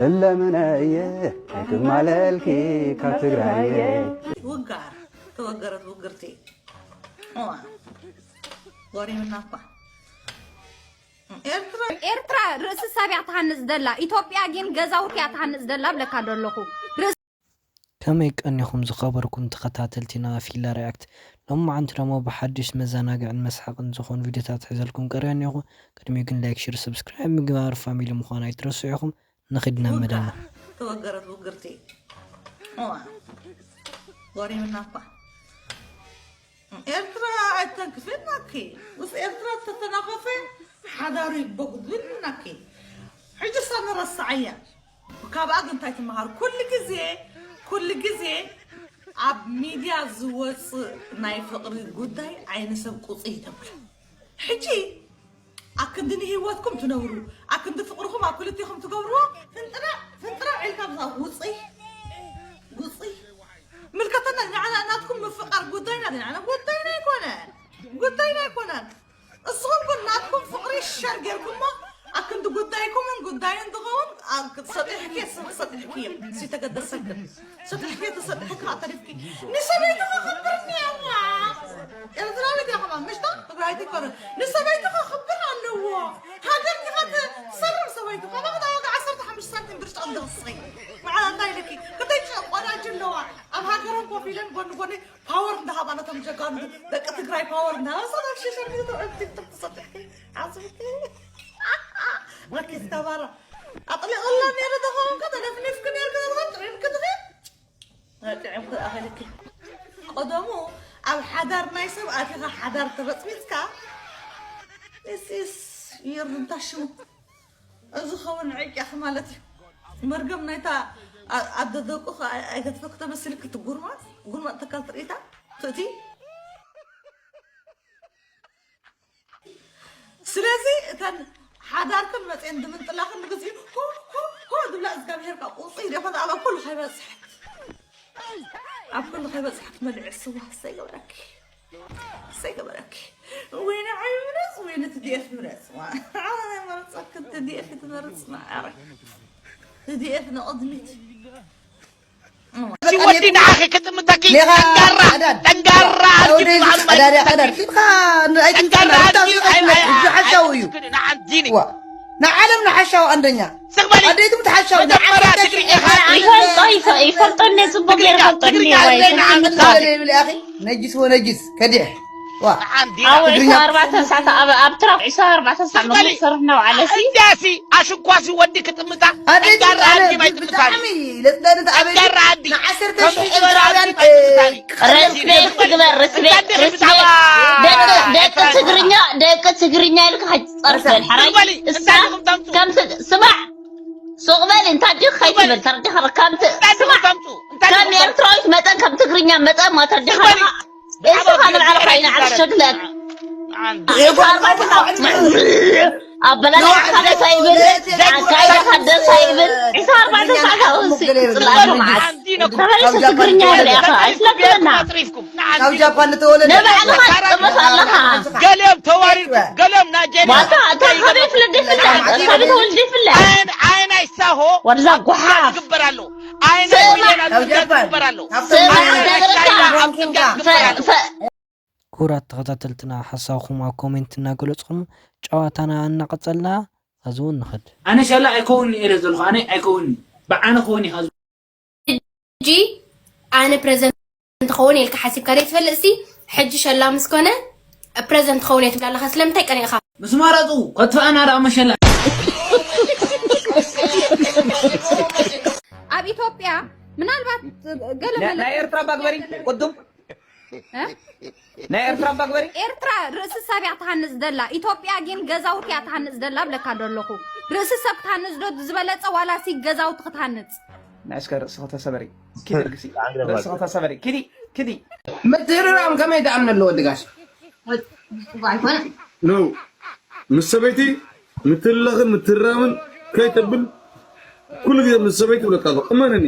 ለለመነየ ኣይትማለልኪ ካብ ትግራየ። ውጋር ተወገረት ውግርቲ እዋ፣ ወሪምና እኳ ኤርትራ ኤርትራ ርእሲ ሰብ እያ ትሃንጽ ደላ፣ ኢትዮጵያ ግን ገዛውቲ እያ ትሃንጽ ደላ ብለካ ደለኹ። ርእሲ ከመይ ቀኒኹም ዝኸበርኩም ተኸታተልቲና ፊላ ሪያክት፣ ሎማዓንቲ ደሞ ብሓድሽ መዘናግዕን መስሓቕን ዝኾኑ ቪድዮታት ሒዘልኩም ቀሪበ እኒኹ። ቅድሚኡ ግን ላይክ፣ ሼር፣ ሰብስክራይብ ምግባር ፋሚሊ ምዃን ኣይትረስዑ ኢኹም። ንኺድ ናብ መደብና። ተወገረት ውግርቲ እዋ፣ ወሪምና እኳ ኤርትራ ኣይተንክፍናኪ። ምስ ኤርትራ ተተናኸፈ ሓዳሩ ይበጉድልናኪ። ሕጂ እሳ ንረስዓያ። ካብኣ ግን እንታይ ትመሃር? ኩሉ ግዜ ኩሉ ግዜ ኣብ ሚድያ ዝወፅእ ናይ ፍቕሪ ጉዳይ ዓይኒ ሰብ ቁፅይ ተብሎ። ሕጂ ኣክንዲ ንህይወትኩም ትነብሩ ኣክንዲ ፍቕርኹም ኣብ ክልቲኹም ትገብርዎ ፍንጥራ ፍንጥራ ዒልካ ብዛ ውፅይ ውፅይ ምልከተና ንዓና ናትኩም ምፍቃር ጉዳይና ንዓና ጉዳይና ኣይኮነ ጉዳይና ኣይኮነን። እስኹም ግን ናትኩም ፍቕሪ ሸር ጌርኩሞ ኣክንዲ ጉዳይኩምን ጉዳይን ዝኸውን ሰጢሕኪ ስቕ ሰጢሕኪ እዮም ሲተገደሰክን ሰጢሕኪ ተሰጢሕኪ ኣተሪፍኪ ንሰበይትኻ ክብር እኒአዋ። ኤርትራዊት እያ ከማን ምሽታ ትግራይቲ ይኮነ ንሰበይትኻ ክብር ኣለዎ። ሃገር ዲኻ ትሰርር ሰበይቱ ከማን ዓሰርተ ሓሙሽተ ሳንቲም ብርጭ ኣንደቕስኸይ መዓላ እንታይ ኢልኪ ክተይ ቆዳጅ ኣለዋ። ኣብ ሃገሮም ኮፍ ኢለን ጎኒ ጎኒ ፓወር እንዳሃባ ነቶም ጀጋኑ ደቂ ትግራይ ፓወር እንዳሃባ ሰባት ሸሸር ቲክቶክ ተሰጢሕኪ ዓዝብኪ ወኪስ ተባራ ኣጥሊቕላ ነይሩ ተኸውን ከተነፍኒፍኪ ነይርኪ ተዝኾን ጥዒምኪ ትኺ ጥዒምኪ ኣኸልኪ ቀደሙ ኣብ ሓዳር ናይ ሰብ ኣቲኻ ሓዳር ተበፅቢፅካ ስ ይርዳሽሙ እዚ ኸውን ዕቅያኺ ማለት እዩ። መርገም ናይታ ኣደ ደቁ ኣይገድፈኪ ተመሲልኪ ትጉርማጥ ጉርማጥ ተካል ትርኢታ ትእቲ ስለዚ እተን ሓዳርክን መፅኤን ድምንጥላኽን ንግዜኡ ሆ ሆ ሆ ዝብላ እግዚኣብሄር ካብ ቁፅይ ደኾን ኣብ ኩሉ ከይበፅሐት ኣብ ኩሉ ከይበፅሐት መልዕ ስዋ ሰይገብረኪ ሰይገበረኪ ወይነ ዓይ ምረፅ ወይነ ትዲኤፍ ምረፅ ኣነ መረፀክ ትዲኤፍ ትመርፅ መዓረ ትዲኤፍ ንቕድሚት ወዲ ንዓኺ ክጥምተኪ ጠንጋራ ጠንጋራ ኣድጊ ብዓል ማይ ቀዳዳ ቀዳር ኪድካ ኣይትምጻና ጠንጋራ ኣድጊ ኣይ ኣይ ዝሓሻው እዩ ንዓንዲኒ ንዓለም ንሓሻው ኣንደኛ ስቕበሊ ኣደይትም ትሓሻው መጀመርያ ትግርኛ ኢኻ ይፈልጦ ይፈ- ይፈልጦ እንደ ጽቡቅ ገይረ ፈልጦ እንደ ዋይ ይብል ኣኺ ነጅስ ወነጅስ ከዲሕ ዋ ኣብ ዕስራ ኣርባዕተ ሰዓት ኣብ ኣብ ትራፍ ዕስራ ኣርባዕተ ሰዓት ምግቢ ክሰርሕ እናውዓለ ሲ እንዲያሲ ኣሽኳሲ ወዲ ክጥምታ ኣደይ ጠንጋራ ኣድጊ ኣነ ኣይጥምታኒ ብጣዕሚ ለጥለንት ኣበይ ጠንጋራ ኣድጊ ንዓሰርተ ከምዚ ሽሕ ዝበላ ኤርትራውያን ኣድጊ ኣይጥምታኒ ሬስፔክት ግበር ሬስፔክት ሬስፔክት ደቂ ደቂ ትግርኛ ደቂ ትግርኛ ኢልካ ከይትፀርፍ በል ሓራይ በሊ እሳ እንታይ ኢኹም ተምፁ ከምቲ ስማዕ ሱቕ በል እንታይ ድዩ ከይትብል ተረዲኻ ከምቲ እንታይ ኢኹም ስማዕ ተምፁ እንታይ ከም ኢኹም ተምፁ ኤርትራዊት መጠን ከም ትግርኛ መጠን ማ ተረዲኻ በሊ ኢኻ እስኻ ንባዕልኻ ኢና ዓርሸግለት ኣበላልዓኻ ደስ ኣይብል ኣካይዳኻ ደስ ኣይብል ዕስራ ኣርባዕተ ሰዓት ኣብኡ ጽላእካ መዓት ተመሊሱ ትግርኛ ይብል ኢኻ ኣይስለክለና ኣጥሪፍኩም ካብ ጃፓን ዝተወለደ ንባዕልኻ ትጥምት ኣለኻ ገሊኦም ተዋሪድኩም ገሊኦም ናይጄሪያ ዋታ ኣታ ካበይ ፍለጥ ይፍለጥ ካበይ ተወልደ ይፍለጥ ዓይን ዓይን ኣይሳሆ ወርዛ ጓሓፍ ይግበር ኣሎ ዓይን ሚሊዮን ካብ ጃፓን ይግበር ኣሎ ካብቶም ራንኪንጋ ይግበር ኣሎ ክቡራት ተኸታተልትና ሓሳብኹም ኣብ ኮሜንት እናገለጽኹም ጨዋታና እናቐጸልና ኸዚ እውን ንኸድ። ኣነ ሸላ ኣይከውንኒ ኢለ ዘለኹ ኣነ ኣይከውንኒ ብዓነ ክኸውን ኢኻ ሕጂ ኣነ ፕረዘንት ክኸውን ኢልካ ሓሲብካ ደይ ትፈልጥ ሲ ሕጂ ሸላ ምስ ኮነ ፕረዘንት ክኸውን እየ ትብላ ኣለኻ ስለምንታይ ቀኒእኻ ምስ መረፁ ከጥፍኣና ደኣ መሸላ ኣብ ኢትዮጵያ ምናልባት ገለ መለ ናይ ኤርትራ ባግበሪ ቅዱም ናይ ኤርትራ ባግበሪ ኤርትራ ርእሲ ሰብ እያ ትሃንጽ ደላ ኢትዮጵያ ግን ገዛውቲ እያ ትሃንጽ ደላ ብለካ ደለኹ ርእሲ ሰብ ትሃንጽ ዶ ዝበለጸ ዋላ ሲ ገዛውቲ ክትሃንጽ ናይ እስከ ርእስኺ ተሰበሪ ኪዲ ርግሲ ርእስኺ ተሰበሪ ኪዲ ኪዲ ምትህርራም ከመይ ትኣምን ኣለዎ ድጋሽ ኣይኮነ ኖ ምስ ሰበይቲ ምትልላኽን ምትህርራምን ከይተብል ኩሉ ግዜ ምስ ሰበይቲ ይብለካ ኣሎ እመነኒ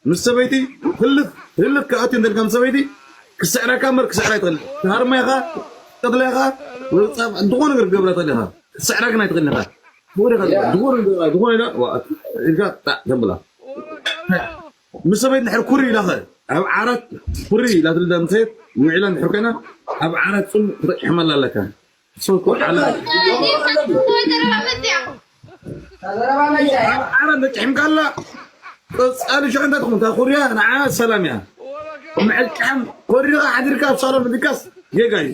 ምስ ሰበይቲ ህልኽ ህልኽ ክኣትዩ እንተልካ ምስ ሰበይቲ ክስዕረካ እምበር ክስዕራ ኣይትኽእል ትሃርማ ኢኻ ትቕትላ ኢኻ ወይ ፃ- ዝኾነ ነገር ክገብራ ትኽእል ኢኻ ክስዕራ ግን ኣይትኽእል ኢኻ ዝኾነ ኢኻ ዝኾነ ኢላ ዋ፣ ኢልካ ጣዕ ተብላ። ምስ ሰበይት ድሕር ኩሪ ኢላኸ ኣብ ዓራት ኩሪ ኢላ ትልዳ ምሰየት ውዒላ እንድሕር ኮይና ኣብ ዓራት ጽቡቕ ክትቀሕመላ ኣለካ። ሰው እኮ ዓላ ኣብ ዓራት ነጭሕምካላ ቀጻሊ ሽዑ እንታይ ትኹን? እታ ኩርያ ንዓ ሰላም እያ። ምዕል ጭሓም ኮሪኻ ሓዲርካ ኣብ ሳሎን ምድቃስ ጌጋ እዩ።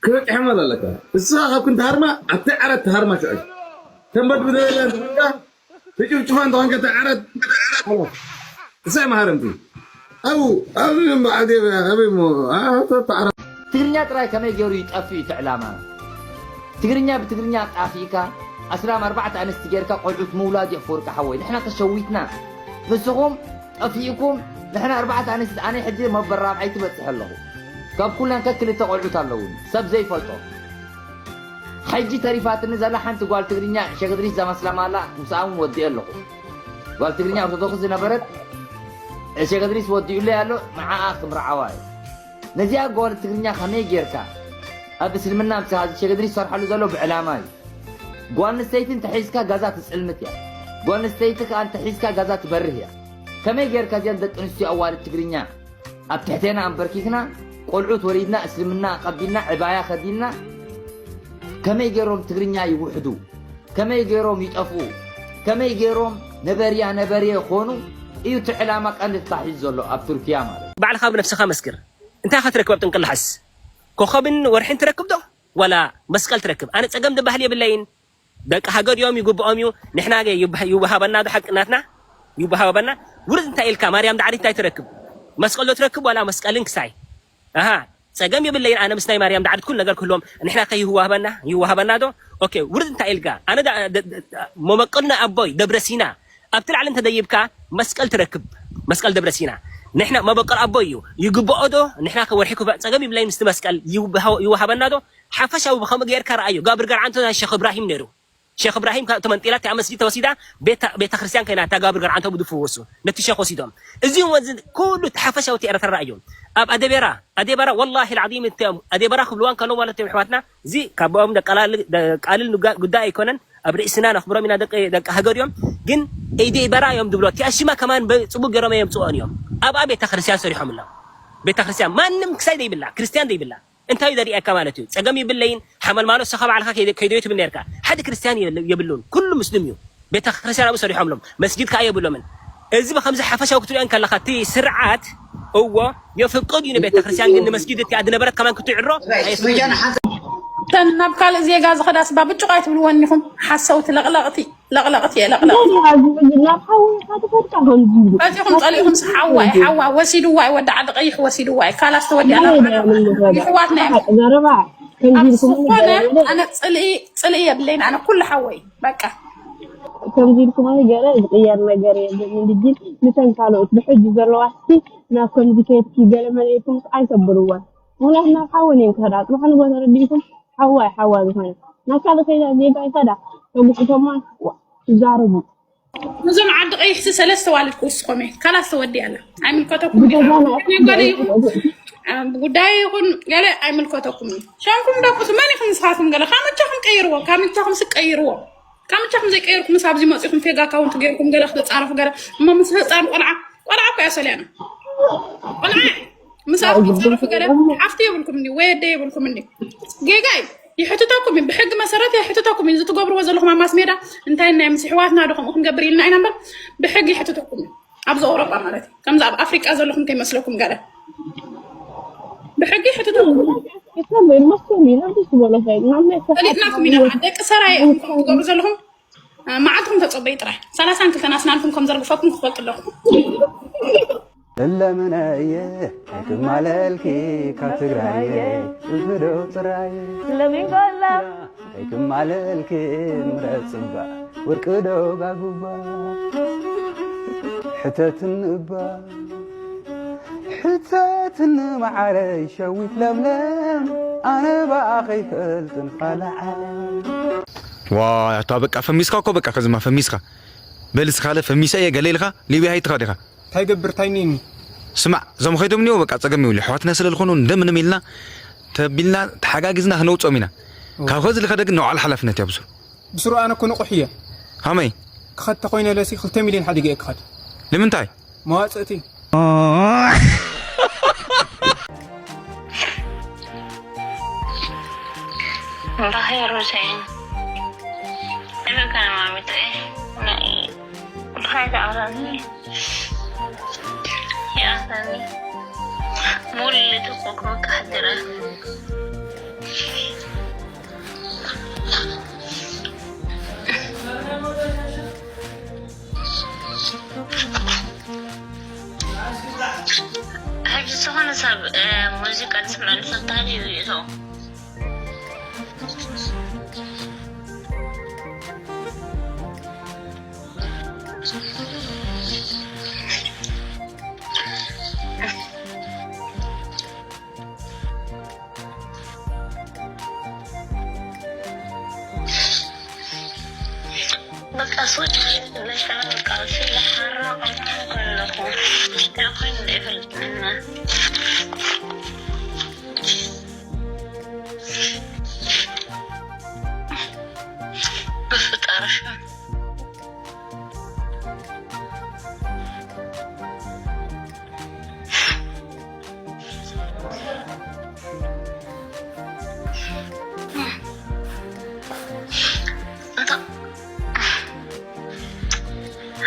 ክበቅሕ ማለት ኣለካ። እሳ ካብ ክንትሃርማ ኣብቲ ዓራት ትሃርማ ሽዑ ተንበድብደ ትጭፍጭፋ እንተኾንከ እቲ ዓራት እሳይ መሃረምቲ ኣው ኣብ ዓዲ ኣበይ ሞ ኣተዓራ ትግርኛ ጥራይ ከመይ ገይሩ ይጠፍእ እዩ እቲ ዕላማ። ትግርኛ ብትግርኛ ኣጣፊእካ ኣስላም ኣርባዕተ ኣንስቲ ጌርካ ቆልዑት ምውላድ እዩ ኣፈወርቂ ሓወይ። ንሕና ተሸዊትና ንስኹም ጠፊእኩም ንሕና ኣርባዕተ ኣንስቲ ኣነ ሕጂ መበል ራብዓይ ትበጽሕ ኣለኹ። ካብ ኩለን ከክልተ ቆልዑት ኣለውኒ ሰብ ዘይፈልጦ። ሕጂ ተሪፋትኒ ዘላ ሓንቲ ጓል ትግርኛ ሸክድሪስ ዘመስለማ ኣላ ምስኣ እውን ወዲኤ ኣለኹ። ጓል ትግርኛ ኦርቶዶክስ ዝነበረት ሸክድሪስ ወዲኡለይ ኣሎ ንዓኣ ክምርዓዋ እዩ። ነዚኣ ጓል ትግርኛ ከመይ ጌርካ ኣብ እስልምና ኣምጽኻ እዚ ሸገድሪ ዝሰርሓሉ ዘሎ ብዕላማ እዩ። ጓል ኣንስተይቲ እንተሒዝካ ጋዛ ትጽልምት እያ። ጓል ኣንስተይቲ ከኣ እንተሒዝካ ጋዛ ትበርህ እያ። ከመይ ጌርካ እዚኣን ደቂ ኣንስትዮ ኣዋልድ ትግርኛ ኣብ ትሕቴና ኣንበርኪኽና ቆልዑት ወሊድና እስልምና ኣቐቢልና ዕባያ ከዲንና ከመይ ጌሮም ትግርኛ ይውሕዱ? ከመይ ጌሮም ይጠፍኡ? ከመይ ጌሮም ነበርያ ነበርየ ክኾኑ እዩ እቲ ዕላማ ቀንዲ ተታሒዙ ዘሎ ኣብ ቱርክያ ማለት። ባዕልኻ ብነፍስኻ መስክር። እንታይ ኢኻ ትረክብ ኣብ ጥንቅላሕስ? ኮኾብን ወርሕን ትረክብ ዶ? ዋላ መስቀል ትረክብ? ኣነ ጸገም ዶ ባህሊ የብለይን። ደቂ ሃገር እዮም ይግብኦም እዩ። ንሕና ገ ይውሃበና ዶ ሓቂ ናትና? ይውሃበና። ውርድ እንታይ ኢልካ ማርያም ዳዕሪት እንታይ ትረክብ? መስቀል ዶ ትረክብ ዋላ መስቀልን ክሳይ? ኣሃ ጸገም የብለይን ኣነ ምስ ናይ ማርያም ዳዕሪት ኩሉ ነገር ክህልዎም ንሕና ከ ይዋሃበና ይዋሃበና ዶ ኦኬ ውርድ እንታይ ኢልካ ኣነ መበቀልና ኣቦይ ደብረ ሲና ኣብቲ ላዕሊ እንተደይብካ መስቀል ትረክብ መስቀል ደብረ ሲና ንሕና መበቀል ኣቦይ እዩ ይግብኦ ዶ ንሕና ከ ወርሒ ክፋ ጸገም ይብለይን ምስቲ መስቀል ይዋሃበና ዶ ሓፈሻዊ ብከምኡ ጌርካ ረኣዮ ጋብር ገርዓንቶ ናይ ሸኽ እብራሂም ነይሩ ሸኽ እብራሂም ተመንጢላ እቲኣ መስጊድ ተወሲዳ ቤተ ክርስትያን ከይና እታ ጋብር ገርዓንቶ ብድፉ ወሱ ነቲ ሸኽ ወሲዶም እዚ ወዚ ኩሉ እቲ ሓፈሻዊ እቲ ኤርትራ እዩ ኣብ ኣደቤራ ኣደበራ ወላሂ العظيم እቲኦም ኣደበራ ክብልዋ እንከለዉ ማለት እዮም ኣሕዋትና እዚ ካባኦም ደቃልል ጉዳይ ኣይኮነን ኣብ ርእስና ነኽብሮም ኢና ደቂ ሃገር እዮም ግን ኢደይ በራ እዮም ዝብሎ እቲኣ ሽማ ከማን ፅቡቅ ገይሮም የምፅኦን እዮም ኣብኣ ቤተ ክርስትያን ሰሪሖም ኣለዉ ቤተ ክርስትያን ማንም ክሳይ ዘይብላ ክርስትያን ዘይብላ እንታይ እዩ ዘርእየካ ማለት እዩ? ጸገም ይብለይን ሓመልማሎ ሰኻ ባዕልኻ ከይደዮ ትብል ነርካ። ሓደ ክርስትያን የብሉን፣ ኩሉ ምስልም እዩ። ቤተ ክርስትያን ኣብኡ ሰሪሖምሎም፣ መስጊድ ከኣ የብሎምን። እዚ ብከምዚ ሓፈሻዊ ክትሪኦ እንከለኻ እቲ ስርዓት እዎ የፍቅድ እዩ ንቤተ ክርስትያን ግን ንመስጊድ እቲኣ ዝነበረት ከማን ክትዕሮ ኣየፍቅድን። እተን ናብ ካልእ ዜጋ ዝኸዳ ስባ ብጭቕ ኣይትብልወን ኢኹም ሓሰውቲ ለቕለቕቲ። ለቕለቕት እየ ለቕለቕ። እንታይ ድያ ዝብል ናብ ሓወይ ኢኻ ትኸድካ ከምዚ ኢሉ። ፈቲኹም ጸሊእኹምስ ሓዋይ ሓዋ ወሲድዋ እዩ ወዲ ዓዲ ቀይሕ ወሲድዋ እዩ ካላስ ተወዲኣ ናብ ዓዲ ይሕዋትና እዮም። ሓቂ ዘረባ ከምዚ ኣብ ኢልኩም ዝኾነ ገለ ኣነ ጽልኢ ጽልኢ የብለይን ኣነ ኩሉ ሓወይ በቃ። ከምዚ ኢልኩም ገለ ዝቕየር ነገር የለን እንጂ ንተን ካልኦት ብሕጂ ዘለዋ እስኪ ናብ ከምዚ ከድኪ ገለ መለ ኢልኩም ኣይተብልወን። ምኽንያቱ ናብ ሓወን እየን ክኸዳ ጽባሕ ንግሆ ተረዲእኩም ሓዋ እዩ ሓዋ ዝኾነ ናብ ካልእ ከይዳ ዜጋ ይኸዳ ተጉሕቶማን ትዛረቡ። ነዞም ዓዲ ቀይሕሲ ሰለስተ ዋልድ ክውስኾም እየ ካላስ ተወዲኣ ኣላ ኣይምልከተኩም ብገዛና ጓለ ይኹን ጉዳይ ይኹን ገለ ኣይምልከተኩም እዩ ሸንኩም ደቁስ መን ኢኹም ንስኻትኩም ገለ ካብ ምቻኹም ቀይርዎ ካብ ምቻኹም ስቀይርዎ ካብ ምቻኹም ዘይቀየርኩምስ ኣብዚ መፂኹም ፌጋ ኣካውንት ገይርኩም ገለ ክትፃረፉ ገለ እሞ ምስ ህፃን ቆልዓ ቆልዓ እኮ እያ ሰልያና ቆልዓ ምሳኹም ክትፃረፉ ገለ ሓፍቲ የብልኩም እንዲ ወይ ኣደ የብልኩም እንዲ ጌጋ እዩ ይሕትተኩም እዩ ብሕጊ መሰረት ይሕትተኩም እዩ ዝትገብርዎ ዘለኹም ኣብ ማስ ሜዳ እንታይ ናይ ምስ ኣሕዋትና ዶ ከምኡ ክንገብር ኢልና ኢና እምበር ብሕጊ ይሕትተኩም እዩ ኣብዚ ኣውሮጳ ማለት እዩ ከምዚ ኣብ ኣፍሪቃ ዘለኹም ከይመስለኩም ገለ ብሕጊ ይሕትተኩም ፈሊጥናኩም ኢና ደቂ ሰራየ ኢኹም ትገብሩ ዘለኹም መዓልትኹም ተፀበዩ ጥራይ ሰላሳን ክልተን ኣስናንኩም ከም ዘርግፈኩም ክፈልጡ ኣለኹም እለምነየ ኣይትማለልኪ ካብ ትግራየ ዝፍደው ጥራይ ለሚንጎላ ኣይትማለልኪ ምረፅባ ወርቂ ዶ ጋጉባ ሕተትን እባ ሕተትን መዓረይ ሸዊት ለምለም ኣነ ብኣ ከይፈልጥን ካልእ ዓለም ዋይ ኣታ በቃ ፈሚስካ እኮ በቃ ከዝማ ፈሚስካ በል እስካለ ፈሚሰ እየ ገለ ኢልካ ሊብያ ኣይትኻ ዲኻ እንታይ ገብር እንታይ ኔኒ ስማዕ እዞም ኸይዶም እኒኦ በቃ ፀገም ይብሉ ኣሕዋትና ስለ ዝኾኑ እንደምንም ኢልና ተቢልና ተሓጋጊዝና ክነውፅኦም ኢና ካብ ኸዚ ልኸደ ግን ንባዕሉ ሓላፍነት እያ ብዙ ብስሩ ኣነ እኮ ንቑሕ እየ ከመይ? ክኸድ ተኾይነ ለሲ ክልተ ሚልዮን ሓዲገ እየ ክኸድ። ንምንታይ? መዋጽእቲ። ባሄ ሮዘይን እበካ ማሚጠ ናይ ባሄ ዳዕራኒ ያሰኒ ሙሉ ተቆቆ ካድረ ሕጂ ዝኾነ ሰብ ሙዚቃ ዝስምዐሉ ሰብ ተሃልዩ እዩ እቶ በቃ ሱጭ ለሻ በቃ ስለሓራቆም ከለኹ እንታይ ኮይኑ ዘይፈልጥና ብፍጣርሻ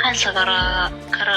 ሓንሳ ከራ ከራ